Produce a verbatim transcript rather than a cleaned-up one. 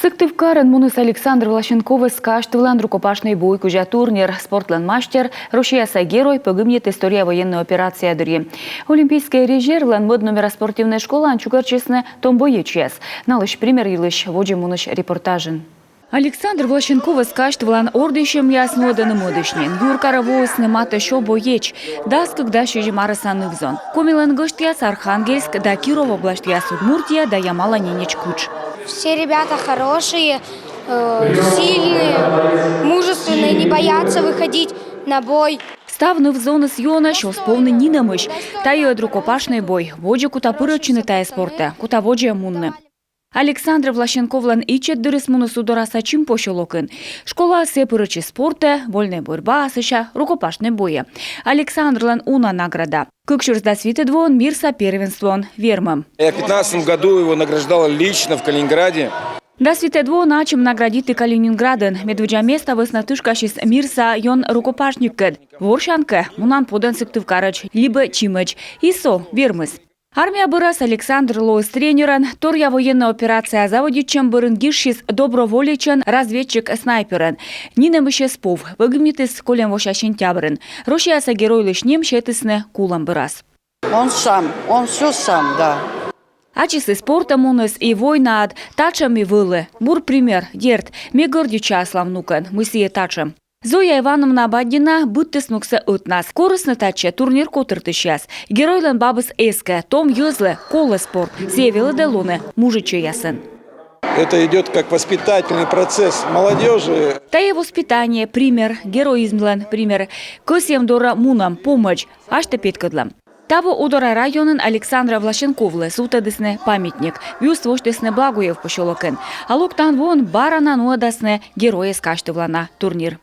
Сыктывкарын муніс Александр Власенковӧс казьтывлан рукопашнӧй бой кузя турнир. Спортлӧн мастер, Россияса герой, пӧгибнитіс торъя военнӧй операция дырйи. Олимпийскӧй резервлӧн мӧд номера спортивнӧй школаын чукӧртчисны том боечьяс. Налысь пример йылысь водзӧ мунысь репортажын. Александр Власенковӧс казьтывлан ордйысьӧмъяс нуӧдӧны мӧдысь нин. Юркарӧ воисны матӧ сё боеч, дас кык-дас сизим арӧса ныв-зон. Комилӧн гӧсьтъяс Архангельск да Киров обласьтъяс, Удмуртия да Ямало-Ненеч кытш. Все ребята хорошие, э, сильные, мужественные, не боятся выходить на бой. Став ныв-зоныс ёна сё повны нинӧмысь. Тайӧ ӧд рукопашнӧй бой. Водзӧ кута пырӧдчыны тайӧ спортӧ, кута водзӧ мунны. Александр Власенковлӧн ичӧт дырыс муніс Удораса Чим посёлокын. Школаыс сійӧ пырӧдчис спортӧ, вольнӧй борьбаӧ, сэсся рукопашнӧй бойӧ. Александрлӧн уна награда. Кык сюрс дас витӧд воын мирса первенствоын вермӧм. Я в пятнадцатом году его награждал лично в Калининграде. Дас витӧд воын ачым наградиті Калининградын. Медводдза места вӧсна тышкасис мирса ён рукопашниккӧд. Ворсян кӧ, мунан подӧн Сыктывкарӧдз либӧ Чимӧдз. И со вермис. Армия бӧрас Александр лоис тренерӧн, торъя военнӧй операция заводитчӧм бӧрын гижсис доброволечӧн разведчик-снайперӧн. Нинӧмысь эз пов, пӧгибнитіс кольӧм вося сентябрын. Россияса геройлысь ним сетісны кулӧм бӧрас. Он сам, он все сам, да. Ачыс и спортӧ муніс, и войнаӧд, татшӧм и вӧлі. Бур пример, дерт, ме гордитча аслам внукӧн, мый сійӧ татшӧм. Зоя Ивановна Баддина быдтіс нуӧдсӧ ӧтнас. Корисны татчӧ турнир котыртысьяс. Геройлӧн бабыс эскӧ, том йӧзлы колӧ спорт, сійӧ велӧдӧ лоны мужичӧйясӧн. Это идет как воспитательный процесс молодежи. Тайӧ воспитание, пример, героизмлӧн пример, кӧсйӧм дорӧ мунӧм, помӧдз, асьтӧ петкӧдлӧм. Таво Удора районын Александр Власенковлы сувтӧдісны памятник. Бюст восьтісны Благоев посёлокын. А локтан воын бара на нуӧдасны геройӧс казьтывлана турнир.